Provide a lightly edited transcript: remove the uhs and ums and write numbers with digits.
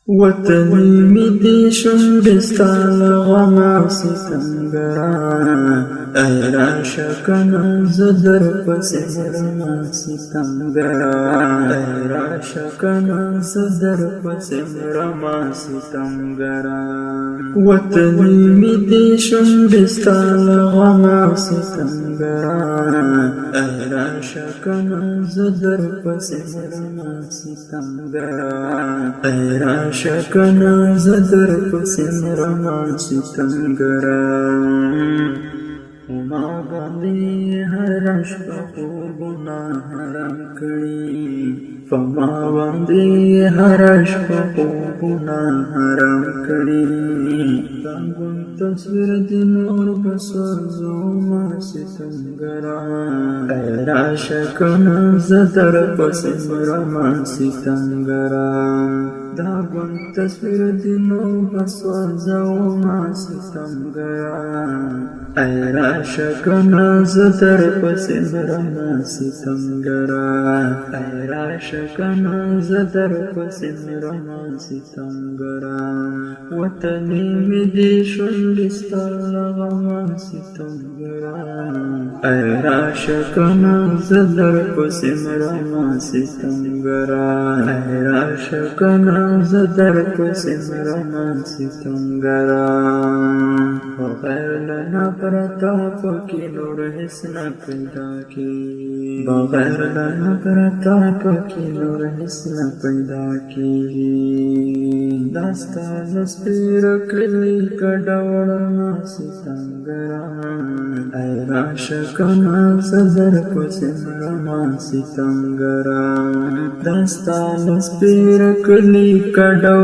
وطني مې دي شونډې ستا له غمه ستمګره، ای راشه کنه زه درپسې مرمه ستمګره، ای راشه کنه زه درپسې مرمه ستمګره. وطني مې دي شونډې ستا له غمه ستمګره، ای راشه کنه زه درپسې مرمه ستمګره، ای راشه کنه زه درپسې مرمه ستمګره. ما باندې هره شپه خوبونه حرام کړي، په ما باندې هره شپه خوبونه حرام کړي. دا ګل تصویر دې نور بسوځومه ستمګره، ای راشه کنه زه درپسې مرمه ستمګره. دا ګل تصویر دې نور بسوځومه ستمګره، ای راشه کنه زه درپسې مرمه ستمګره، ای راشه کنه زه درپسې مرمه ستمګره. وطني مې دي شونډې ستا له غمه ستمګره، ای راشه کنه زه درپسې مرمه ستمګره، ای راشه کنه زه درپسې مرمه ستمګره. بغیر له نفرته پکې نور هېڅ نه پیدا کېږي، بغیر له نفرته پکې نور هېڅ نه پیدا کېږي. دا ستا له سپېره کلي کډه وړمه ستمګره، ای راشه کنه زه درپسې مرمه ستمګره. دا ستا له سپېره کلي کډه